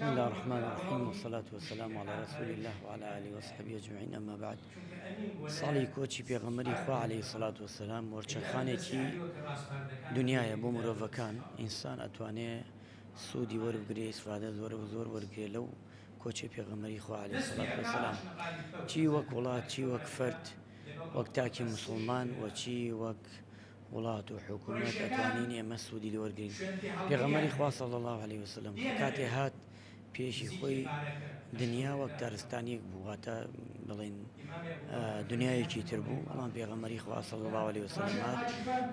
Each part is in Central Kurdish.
بسم اللە الرحمن الرحیم والصلاة والسلام علی رسول الله وعلى آله وصحبه اجمعین اما بعد ساڵی کۆچی پێغەمبەری خوا علیه الصلاة والسلام وەرچەرخانێکی دنیایە بۆ مرۆڤەکان ئینسان ئەتوانێ سوودی وەربگرێ ئیسفادە زۆر و زۆر وەرگێ لەو کۆچی پێغەمبەری خوا علیه الصلاة والسلام چی وەک وڵات چی وەک فەرد وەک تاکی مسلمان و چی وەک وڵات و حکوومەت ئەتوانین ئێمە سوودی لێ وەرگرین. پێغەمبەری خوا صلی اللە علیە وسلم کە کاتێ هات پێشی خۆی دنیا وەک دارستانیەک بوو واتە بڵێن دنیایەکی تر بوو بەڵام پێغەمبەری خوا صلی اللە علیه وسلم هات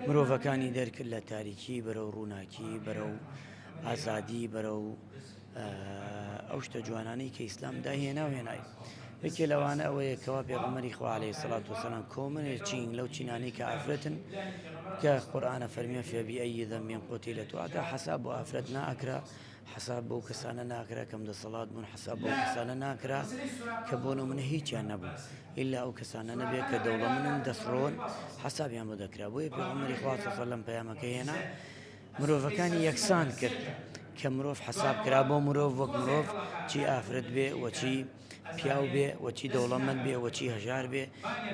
مرۆڤەکانی دەرکرد لە تاریکی بەرەو ڕووناکی بەرەو ئازادی بەرەو ئەو شتە جوانانەی کە ئیسلام داهێنا و هێنای. یەکێ لەوانە ئەوەیە کەوا پێغەمبەری خوا عەلەیهی سەڵات وسەلام کۆمەڵێ چین لەو چینانەی کە ئافرەتن کە قورئانە فەرمیە فبئەی ذەنب قتلت واتە حەساب بۆ ئافرەت ناکرا حەساب بۆ کەسانە ناکرا کەم دەسەڵات بوون حەساب بۆ کەسانە ناکرا کە بۆ نمونە هیچیان نەبوو ئیلا ئەو کەسانە نەبێت کە دەوڵەمەنن دەسڕۆن حەسابیان بۆ دەکرا بۆیە پێغەمبەری خوا صلی الله علیه و سلم پەیامەکە هێنا مرۆڤەکانی یەکسان کرد کە مرۆڤ حەساب کرا بۆ مرۆڤ وەک مرۆڤ چی ئافرەت بێ و چی پیاو بێ و چی دەوڵەمەند بێ و چی هەژار بێ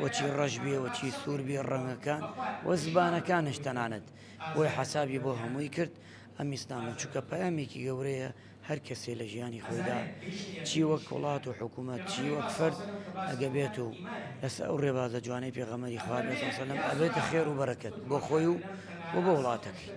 و چی ڕەش بێ و چی سوور بێ ڕەنگەکان و زبانەکانش تەنانەت بۆی حەسابی بۆ هەمووی کرد ئەم ئیسلامە چونکە پەیامێکی گەورەیە هەر کەسێ لە ژیانی خۆیدا چی وەک وڵات و حکوومەت چی وەک فەرد ئەگە بێت و لەسەر ئەو ڕێبازە جوانەی پێغەمبەری خوا بێت صلی الله علیه و سلم ئەبێتە خێر و بەرەکەت بۆ خۆی و و بۆ وڵاتەکەی.